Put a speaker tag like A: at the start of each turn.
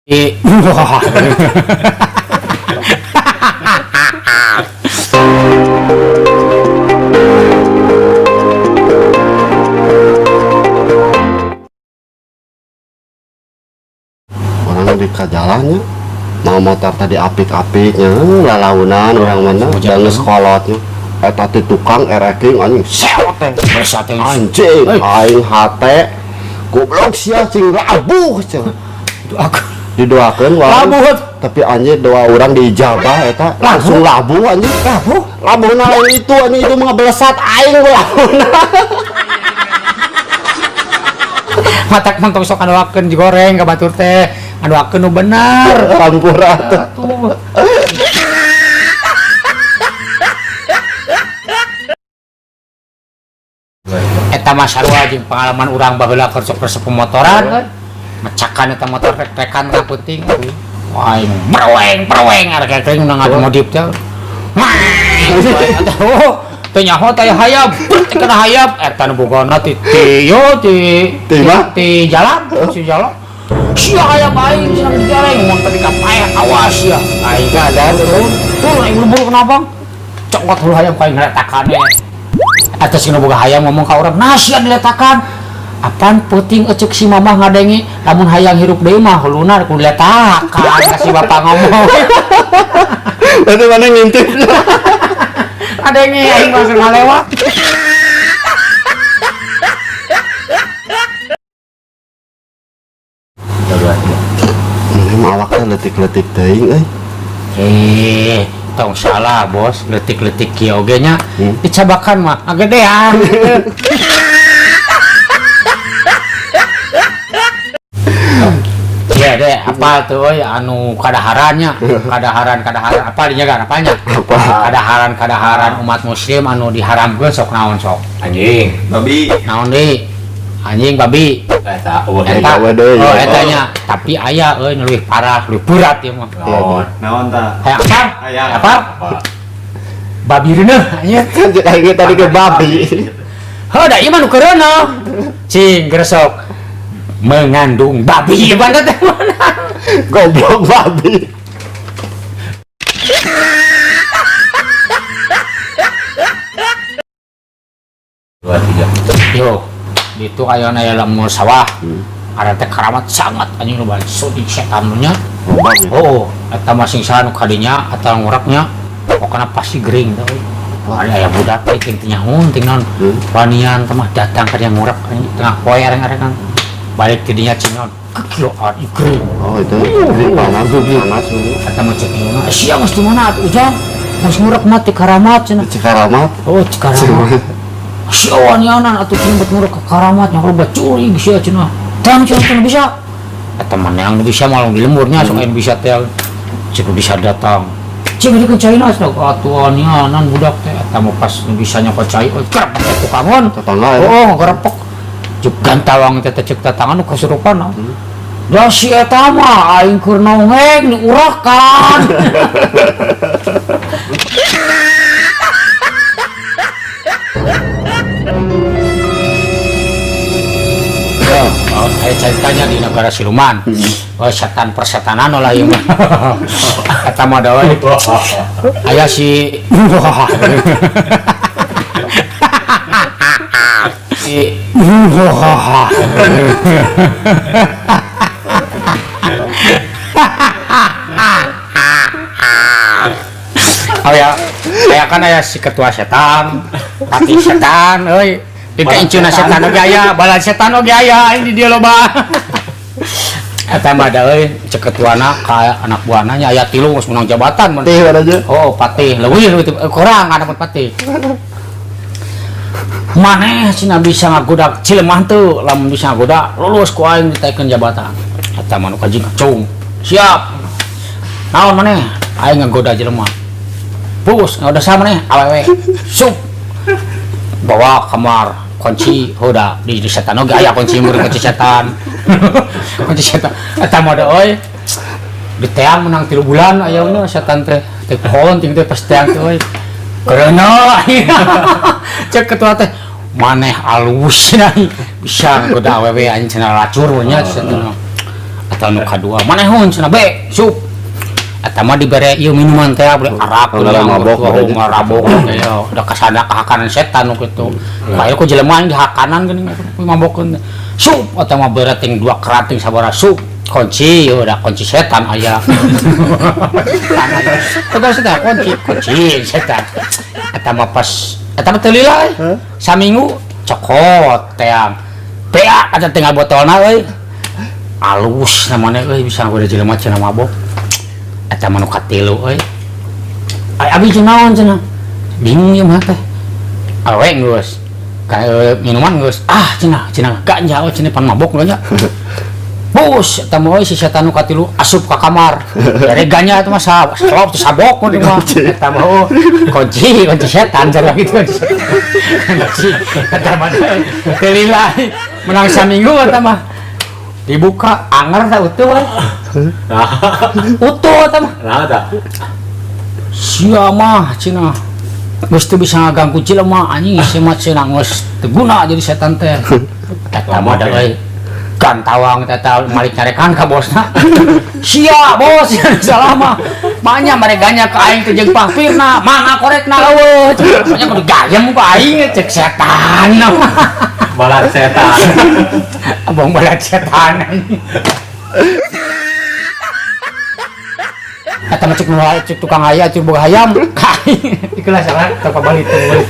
A: Wah.
B: Orang di jalannya mau motor tadi apik-apiknya lalaunan orang mana
A: Hujan.
B: dan sekolotnya eta ti tukang ereking anjing sewot teh.
A: Bersat teh.
B: Anjing.
A: Eh.
B: Aing hate goblok sia cing labuh cenah.
A: Aku.
B: Didoakeun wae.
A: Labuh.
B: Tapi anjing doa orang diijabah eta langsung labuh anjing.
A: Labuh.
B: Labuhna lain itu anjing, itu mah belesat aing labuhna.
A: Matak mah tong sok ngadoakeun digoreng ka batur teh. Ngadoakeun nu bener.
B: Hampura tuh.
A: Atuh. Eta mah sarua jeung pengalaman urang baheula keur sok resep pemotoran euy. Mecakan eta motor rek-rekan ka peuting. Wah, aing merweng merweng arek kering nu ngadu modif teh. Oh, teu nyaho teh hayab, teh kena hayab eta nu bogona ti ti yo ti
B: Ti mah?
A: ti jalan, ti jalan. Sia hayab aing cenah digareng mun tadi ka paeh awas ya. Aing
B: Sadar
A: turun, turun aing buru kenapa? Cokot hulu hayam ka aing ngeletakan we. Atas nu boga hayam ngomong ka urang, "Nah, sia diletakan." Apaan peuting eceuk si mamah ngadengi, lamun hayang hirup deui mah huluna kudu diletakan, ka si bapak ngomong.
B: Berarti mana ngintip?
A: Ngadengi aing langsung ngalewat.
B: Ini mah awak teh leutik-leutik teuing euy.
A: Eh, tong salah bos, leutik-leutik kieu oge nya. Dicabakan mah ngagedean. Iya deh, apa tuh euy anu kadaharannya? Kadaharan kadaharan apa dinya kan apanya?
B: Apa?
A: Kadaharan kadaharan umat muslim anu diharamkeun sok naon sok?
C: Anjing, babi.
A: Naon deui? Anjing babi.
C: Eta eueuh.
A: Eta.
B: Eta deui.
A: Oh, eta nya. Tapi aya euy nu leuwih parah, leuwih berat ieu mah.
C: Naon? Naon ta?
A: Hayang apa?
C: Hayang.
A: Apa? Babi reuneuh anjir.
B: Kan cek aing tadi ke babi.
A: Heuh, da ieu mah nu keureuneuh. Cing gresok mengandung babi mana teh mana?
B: Goblok babi.
C: Dua tiga.
A: Yo, itu aya aya lemur sawah. Ada teh karamat sangat anjing nu balik sudi setan nu nya.
B: Loba gitu.
A: Oh, eta mah sing saha nu kadinya atau nguraknya pokoknya pasti gering teh. Euy. Wah, ada aya budak teh ting teu nyaho ting naon. Wanian teh mah datang ka dia ngurak anjing tengah poe areng-arengan. Balik ti dinya cing naon. Kekiloan ieu gering.
B: Oh itu ini panas panas ini.
A: Eta mah cek indungna, "Eh, sia geus di mana atuh ujang? Geus ngurak mah ti karamat cenah."
B: Cikaramat.
A: Oh, cikaramat. Sia wanianan atuh cing bet ngurak ke karamat nya loba curi sia cenah. Tang cenah cenah bisa. Eta mah neang nu bisa malah di lemburnya sok aya nu bisa teh. Cek nu bisa datang. Cing di China cenah atuh wanianan budak teh eta mah pas nu bisa nyokot cai, oh, kerep teh tukangon.
B: Tetangga ya.
A: Oh, gerepek. Cek gantawang teh cek tatangan nu kasurupan. Da si eta mah aing keur nongeng diurakan. Oh, aya ceritanya di negara siluman. Oh, setan persetanan lah ieu mah. Eta mah da we. Aya si si Oh ya, aya kan aya si ketua setan, patih setan, euy. Di kaincuna setan oge aya, balad setan oge aya, aing di dieu loba. Eta mah da euy, cek ketuana ka anak buahna nya aya tilu geus menang jabatan mun.
B: Patih mana aja?
A: Oh, patih leuwih leuwih kurang anak patih. Maneh cenah bisa ngagoda cilemah teu, lamun bisa ngagoda lulus ku aing ditaikeun jabatan. Eta mah nu kajing kacung. Siap. Naon maneh? Aing ngagoda jelema. Bus, ngagoda saha maneh? Awewe. Sup. Bawa kamar kunci hoda di setan oge aya kunci meureun kunci setan. Kunci setan. Eta mah da euy. Di teang menang 3 bulan aya nya setan teh. Teh pohon ting teh pas teang teh euy. Karena cek ketua teh maneh alus nya bisa ngagoda awewe anjing cenah lacur we nya setan. Eta nu kadua manehun cenah be sup. Eta mah dibere ieu minuman teh beli arak.
B: Oh, ngarabok.
A: Oh, ngarabok ya udah kasana kahakanan setan nu kitu. Kayak ku jelema di hakanan geuning mabokeun. Sup eta mah bere ting dua kerating sabaraha sup. Kunci udah kunci setan aya. Tegas teh kunci kunci setan. Eta mah pas eta mah teu lila euy. Saminggu cokot teang. Beak eta tinggal botolna euy. Alus namanya euy bisa ngagoda jelema cenah mabok. Eta mah nu katilu euy. Ai abi cenah naon cenah? Bingung ieu mah teh. Awe geus. Ka minuman geus. Ah cenah cenah ganja euy cenah pan mabok nya. Bus eta mah euy si setan nu katilu asup ka kamar. Dari ganja eta mah salop teh sabok mun mah. Eta mah oh, kunci kunci setan cenah kitu kunci setan. Kunci eta mah teu lila menang saminggu eta mah. Dibuka anger teh utuh euy. Utuh eta mah.
C: Nah, ta.
A: Sia mah cenah. Geus teu bisa ngaganggu jelema anjing sia mah cenah geus teu guna jadi setan teh. Eta mah da euy. Gantawang eta malik nyarekan ka bosna. Sia bos salah mah. Manya mareganya ka aing teh jeung pahpirna, mana korekna eueuh. Nya kudu gayem ku aing cek setan.
C: Balat setan.
A: Abang balat setan. Eta mah cek nu cek tukang aya cek boga hayam. Ka aing. Di kelas salah teu pabalik teu.